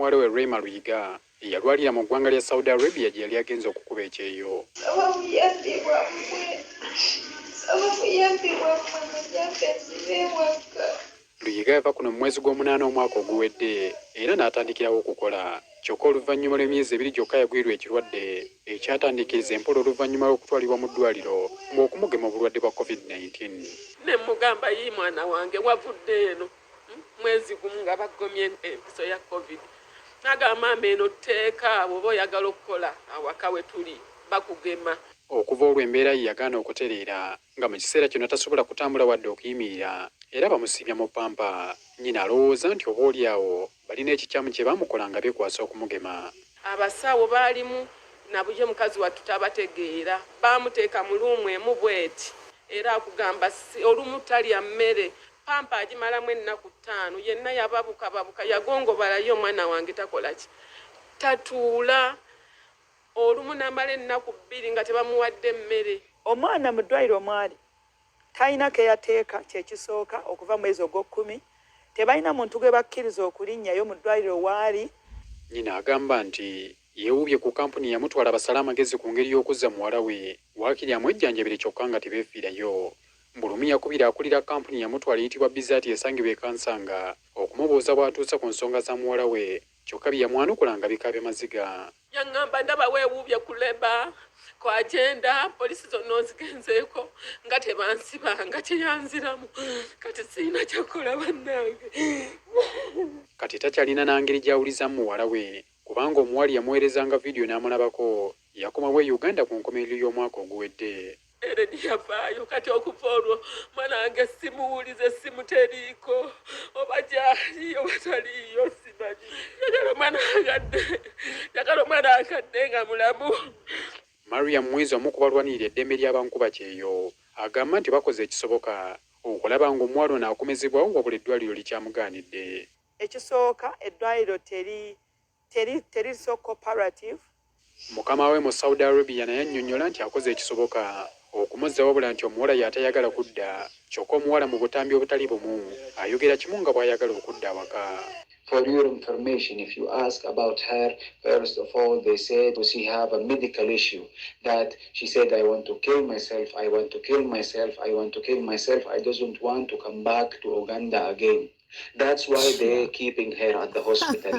Muwala we Rema Luyiga eyalwalira mu ggwanga lya Saudi Arabia gye yali agenze okukuba ekyeyo. Nsaba buyambi bwammwe, nsaba buyambi bwammwe munyambe nzire ewaka. Luyiga yava kuno mu mwezi gw'omunaana omwaka oguwedde era n'atandikirawo okukola kyokka oluvannyuma lw'emyezi 2 gyokka yagwirwa ekirwadde ekyatandiikiriza empola oluvannyuma lw'okutwalibwa mu ddwaliro ng'okumugema obulwadde bwa COVID-19. Ne mmugamba, yii mwana wange wavudde eno mwezi gumu nga bagomye empiso ya COVID. Nagamba maama eno tteeka bw'oba oyagala okukola awaka we tuli bakugema. Okuva olwo embeera ye yagaana okutereera nga mu kiseera kino tasobola kutambula wadde okuyimirira era bamusiibya mu ppampa. Nnyina alowooza nti oba oli awo balina ekikyamu kye baamukola nga beekwasa okumugema. Abasawo baalimu nabuje mukazi wattu tabategeera baamuteeka mu luumu emu bweti era akugamba olumu talya mmere pampa agimalamu ennaku 5 yenna yababukababuka yagongobala ye omwana wange takola ki tatuula olumu n'amala ennaku 2 nga tebamuwadde mmere. Omwana mu ddwaliro mwali talina keyateeka kyekisooka okuva mwezi ogw'okkumi tebalina muntu gwe bakkiriza okulinnyayo mu ddwaliro waali. Nnyina agamba nti yeewuubye ku kampuni yamutwala basale amagezi ku ngeri y'okuzza muwala we waakiri amwejjanjabire kyokka nga tebeefiirayo. Mbulumu yakubira akulira kampuni yamutwala eyitibwa Bizaati esangibwa e Kansanga okumubuuza bw'atuusa ku nsonga za muwala we kyokka bye yamwanukula nga bikaabya maziga. Yaŋŋamba ndaba weewuubye ku leba ku agenda poliisi zonna ozigenzeeko nga tebansiba nga kyeyanziramu kati sirina kyakola bannange. Kati takyalina na ngeri gy'awulizaamu muwala we kubanga omuwala yamuweerezanga vidiyo n'amulabako yakomawo e Uganda ku nkomerero y'omwaka oguwedde. Eren yavaayo kati okuva olwo mwana wange simuwulize simuteriiko oba gyali oba taliiyo simanyi. Njagala omwana wange adde, njagala omwana wange adde nga mulamu. Mariam Mwiza omu ku balwanirira eddembe ly'abankuba kyeyo agamba nti bakoze ekisoboka okulaba ng'omuwala ono akomezebwawo wabula eddwaliro likyamugaanidde. Ekisooka eddwaliro teri teri teri so cooperative. Mukama we mu Saudi Arabia naye annyonnyola nti akoze ekisoboka okumuzza wabula nti omuwala y'atayagala kudda kyokka omuwala mu butambi obutali bumu ayogera kimu nga bw'ayagala okudda awaka. For your information, if you ask about her, first of all, they said she have a medical issue that she said, I want to kill myself, I want to kill myself, I want to kill myself, I doesn't want to come back to Uganda again. That's why they're keeping her at the hospital.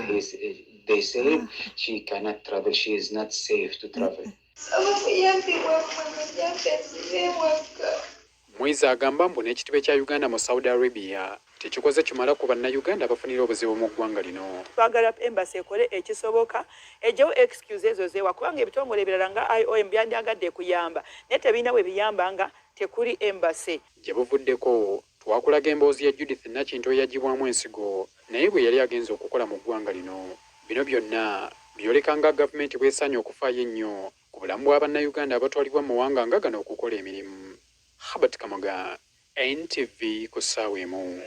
They said she cannot travel, she is not safe to travel. Nsaba buyambi bwammwe munyambe nzire ewaka. Mwiza agamba mbu n'ekitebe kya Uganda mu Saudi Arabia tekikoze kimala ku bannayuganda abafunira obuzibu mu ggwanga lino. Twagala embassy ekole ekisoboka ejjewo excuse ezo zeewa kubanga ebitongole ebirala nga IOM byandyagadde ekuyamba naye tebirina bwe biyamba nga tekuli embassy. Gye buvuddeko twakulaga emboozi ya Judith Nakintu eyaggyibwamu ensigo naye bwe yali agenze okukola mu ggwanga lino. Bino byonna byoleka nga gavumenti bw'esaanye okufaayo ennyo ku bulamu bwa bannayuganda abatwalibwa mu mawanga nga gano okukola emirimu. Herbert Kamoga, NTV ku ssaawa emu.